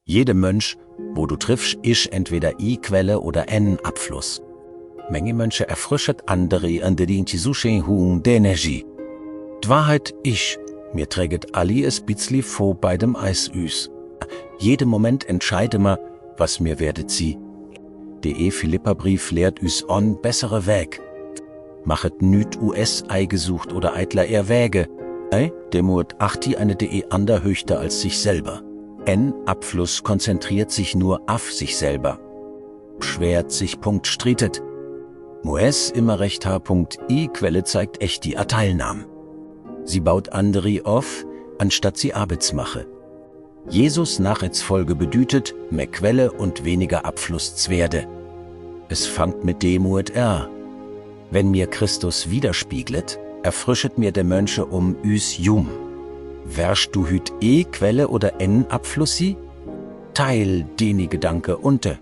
Jede Mönch, wo du triffst, isch entweder I-Quelle oder N-Abfluss. Menge Mönche erfrischet andere an der die Zuschehen hung der Energie. D'Wahrheit ich, mir träget alli es bitzli vor bei dem Eisüs. Jedem Moment entscheide ma, was mir werdet sie. Der Philipperbrief lehrt üs on bessere Weg. Machet nüt US-Ei gesucht oder eitler Erwäge. Der muet achti eine ander höchter als sich selber. N-Abfluss konzentriert sich nur auf sich selber. Schwert sich Punkt strietet. Moes immer recht H. I-Quelle zeigt echt die Teilnahme. Sie baut anderi auf, anstatt sie Arbeits mache. Jesus Nachrihtsfolge bedütet, mehr Quelle und weniger Abfluss zwerde. Es fangt mit demuet er. Wenn mir Christus widerspieglet, erfrischet mir der Mönche um üs Jum. Wärst du hüt Quelle oder N-Abflussi? Teil deni Gedanke unte.